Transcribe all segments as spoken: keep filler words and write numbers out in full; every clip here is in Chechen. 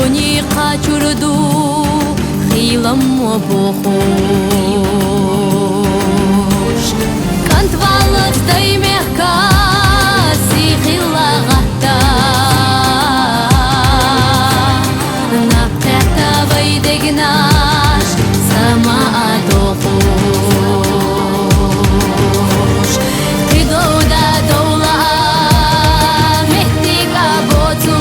Уни къачурду хилам бохуш. КӀантӀвалаз дай мехка сихилла гъатта. Наб къехта вай дегнаш сама адохуш. Кидовда довла мехтика боцуш.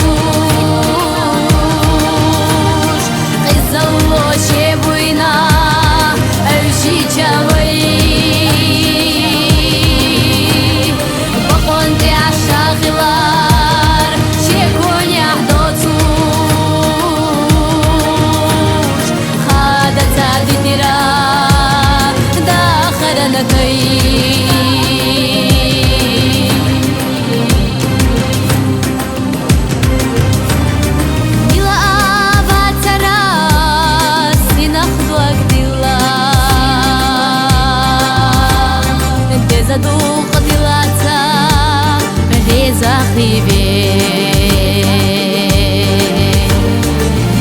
Къизалло чебуйна, эвжи чавай. Бакъонди ашагъилар чекуня доцуш. Хада цадитира дахарана кай. Дила авацара синахлуаг дила. Дезадук дилаца дезахиве.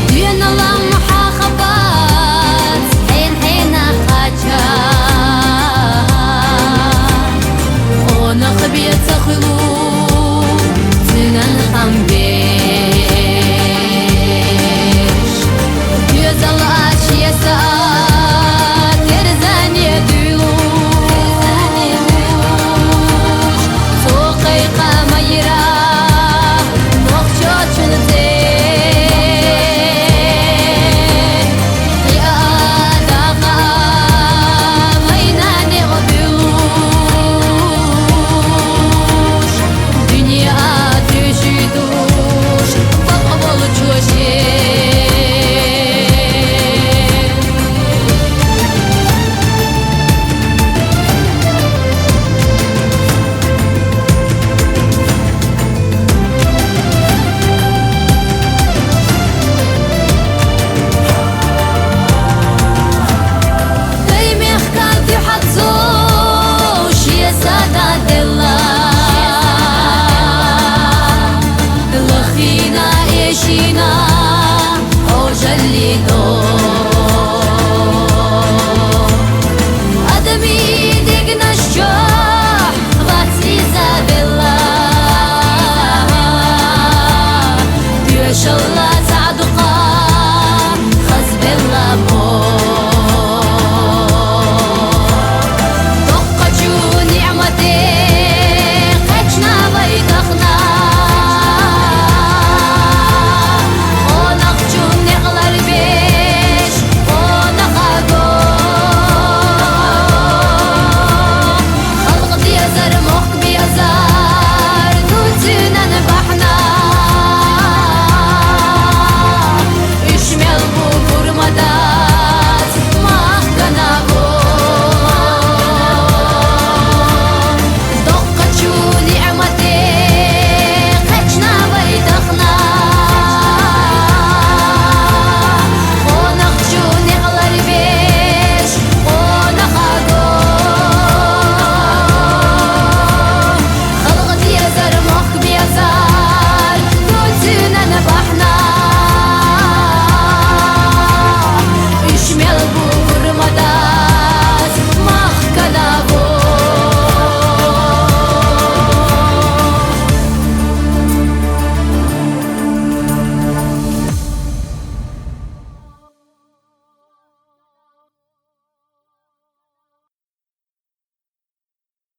Дуьнала мухьахабат хӀен-хӀена къача. Къонах бецӀа хуьлу цуьнан гьамбеш. Гуьзал ачи я саат терзани дуьлуш. Цо къайкъа майра нохчочун цӀе. Дай мехка дуьхьа цо ши сада делла. Лахина эшина